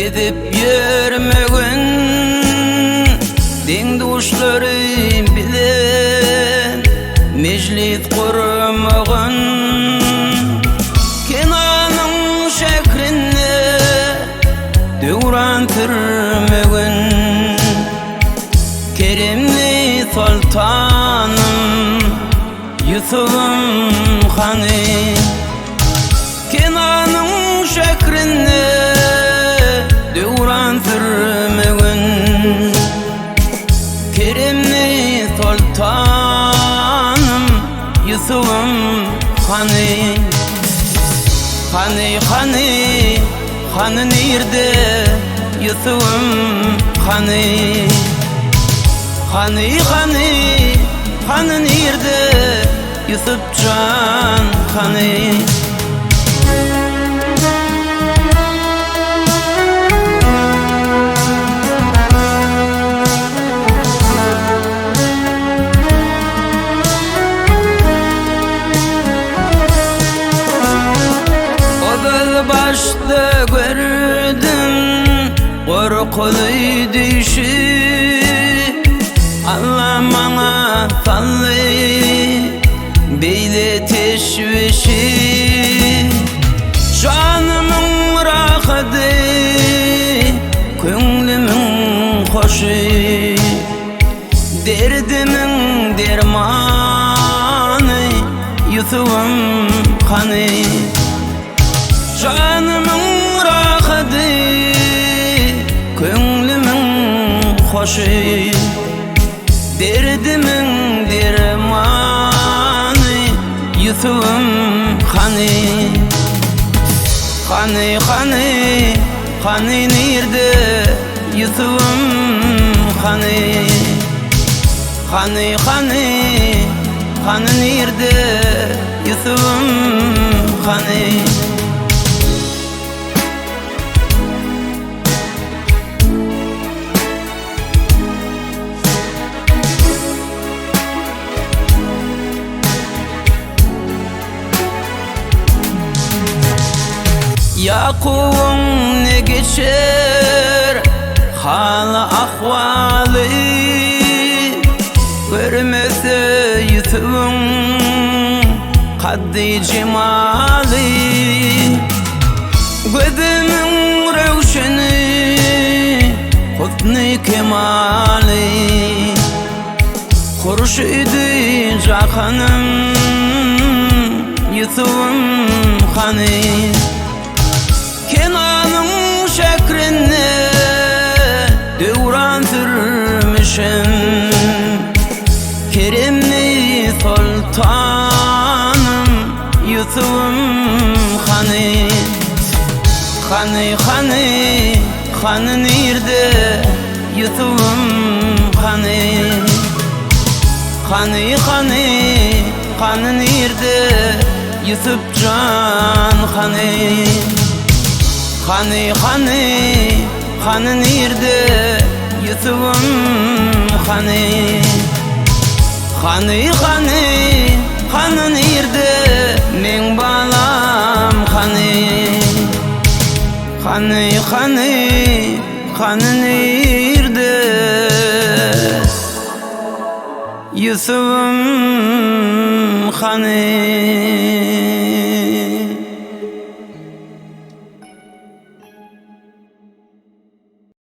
Gezip ýörmegin Deň-duşlary bile Mejlis gurmagyn Kenanyň şährinde Döwran sürmegin Keremli soltanym Ýusubym hany Kenanyň şährinde Döwran sürmegin Keremli soltanym Ýusubym hany Hany hany hany nirde Ýusubym hany Hany hany hany nirde Ýusup jan hany. Ozal başda gördüm gorkuly düşi Alla maňa saldy beýle teşwişi Janymyň rahady, köňlümiň hoşy Derdimiň dermany, Ýusubym hany Janymyň rahady, köňlümiň hoşy Derdimiň dermany Ýusubym hany Hany hany hany nirde Ýusubym hany Hany hany hany nirde Ýusubym hany. Ýakubyň ne geçer haly-ahwaly, Görmese Ýusubyň kaddy-jemaly. Gözümiň röwşeni, husny kemaly, Hurşydy jahanym, Ýusubym hany? Kenanyň şährinde döwran sürmüşem, Keremli soltanym, Ýusubym hany? Hany, hany, hany nirde Ýusubym hany? Hany, hany, hany nirde Ýusup jan hany? Hany, hany, hany nirde Ýusubym hany? Hany, hany, hany nirde meň balam hany? Hany, hany, hany nirde Ýusubym hany?